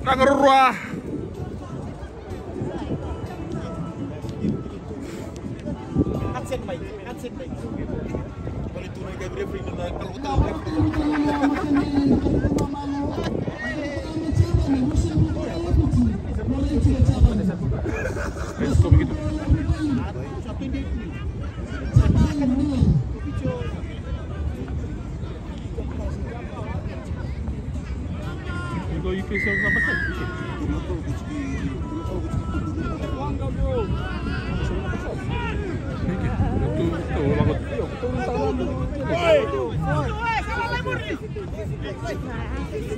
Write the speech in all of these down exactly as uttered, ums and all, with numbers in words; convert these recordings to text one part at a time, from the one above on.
Rangarurua.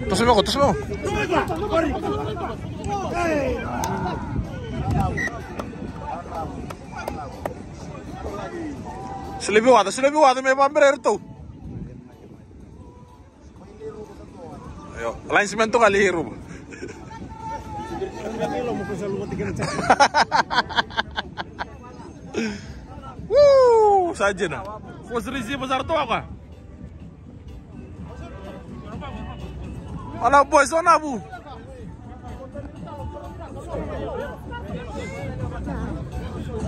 Toso mai qo, toso mai qo. Solia vei Waca, solia vei Waca me vakabera iratou. Io, linesman toka lai Ruva. Woo, sa dina. Force receiver sara toka. Ala boys, ona vu.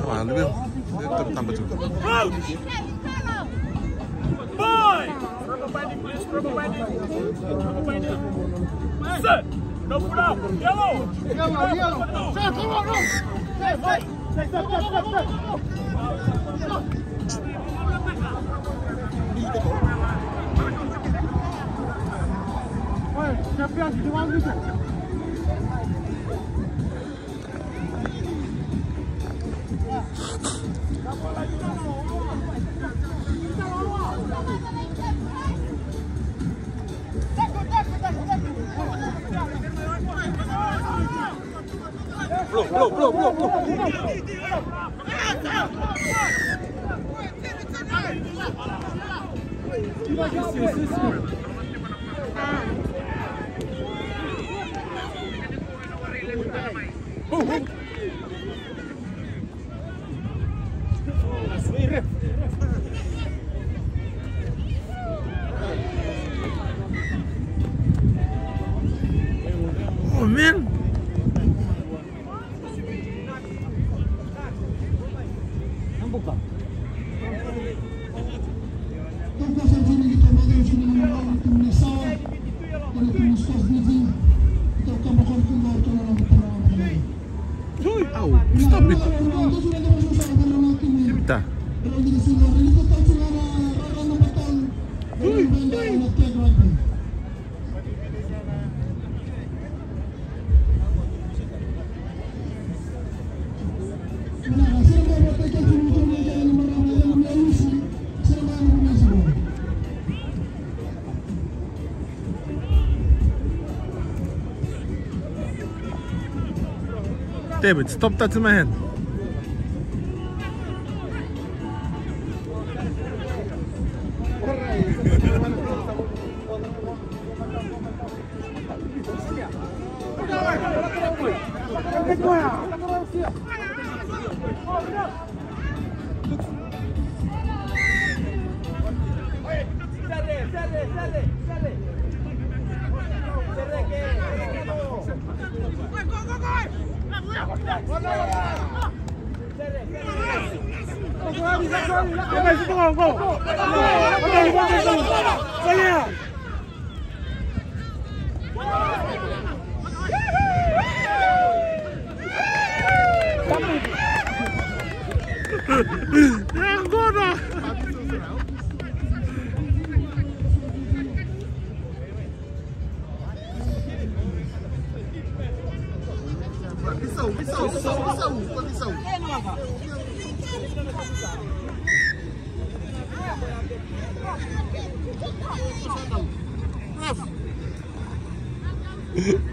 Ah, lebih. Dia tetap tambah juga. Boy! Rubber banding, please, rubber banding. Rubber banding. Set! No pull out. Yellow! Yellow, yellow. Set, come on, no. Set, set, set, set, set. Blow, blow, blow, blow, blow. Oh, man. Au, stop it. Kevita. David, stop touching my hand.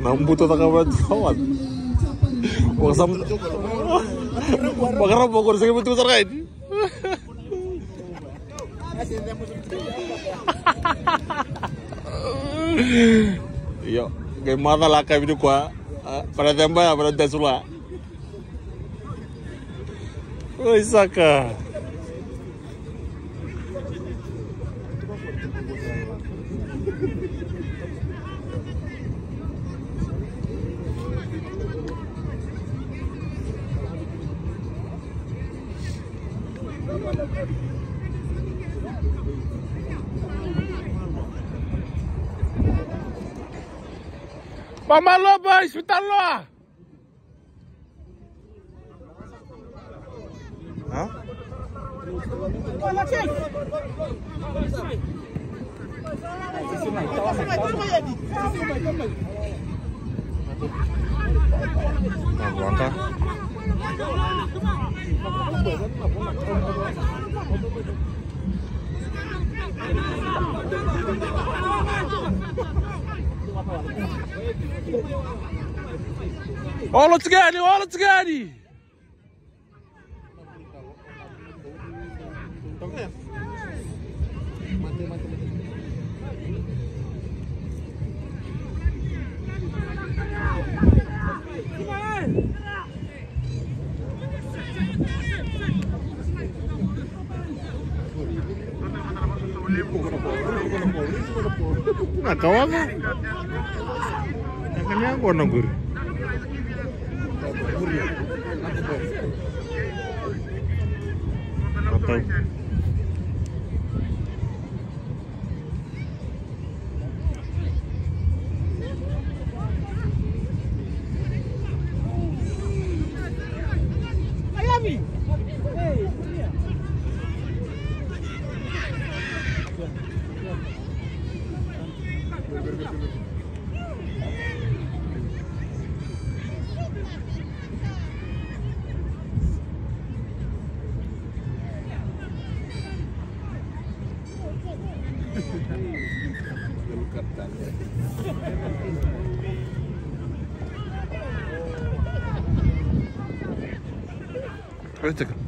Na buto taka vata. Wakasam. Wakarabo ko sa buto taka ini. Io, qai macala ka vini koya. Para teba ya, para tesula. Oi, saka. Vamaloa, boys, vitu na loa. Olo tiko yani, olo tiko yani. Na kawaga. Kakanya gona guri. Atau. Wait a second.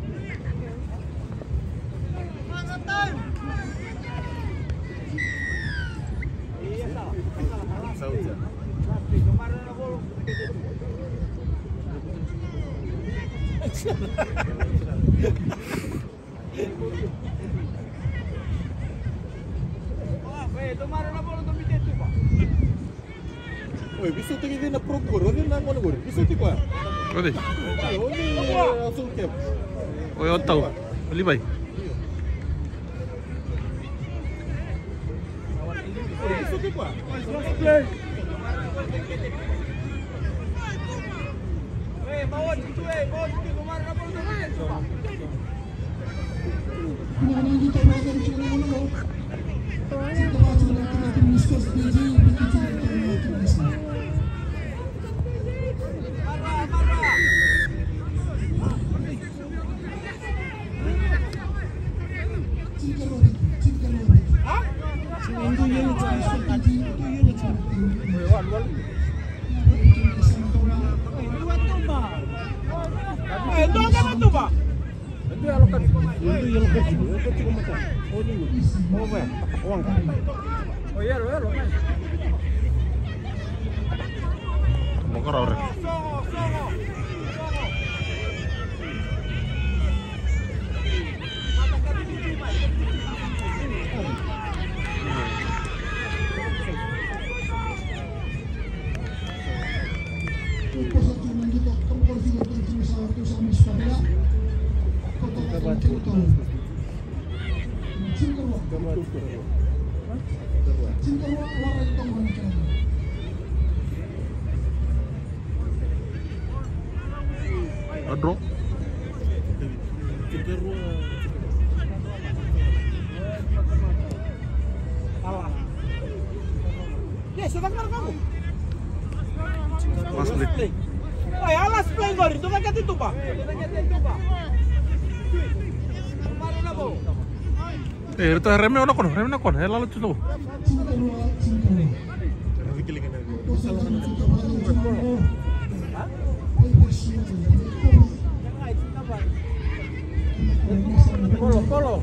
Oi, veisautaki cei na pro qori, o cei na gone qori, veisautaki koya. O cei? Oi, o cei, e, a sou kep. Oi, o tau. O Livai. Oi, veisautaki koya. A dro. Last play. Oi, a last play qori, dua vei keda e tuba. E, reta reme na kona, reme na kona, e lala tu. Kolo, kolo.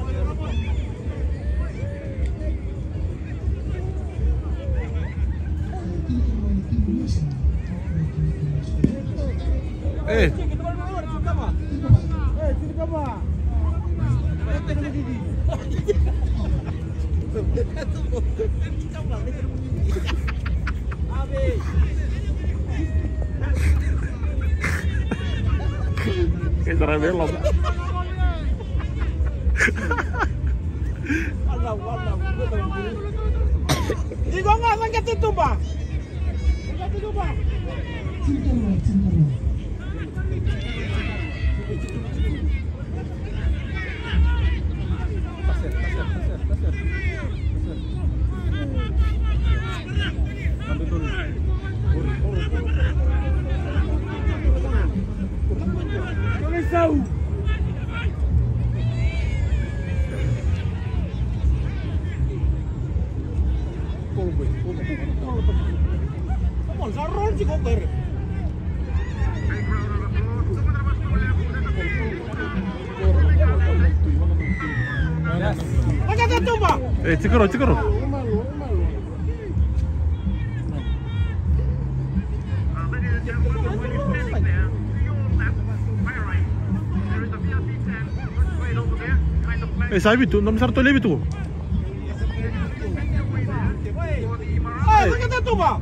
E. Kei sara vei loma. Iko ga, caqeta e tuba. E, tikaro, tikaro. E, sa vitu, nomu sara tole vitu. Ai, caqeta e tuba.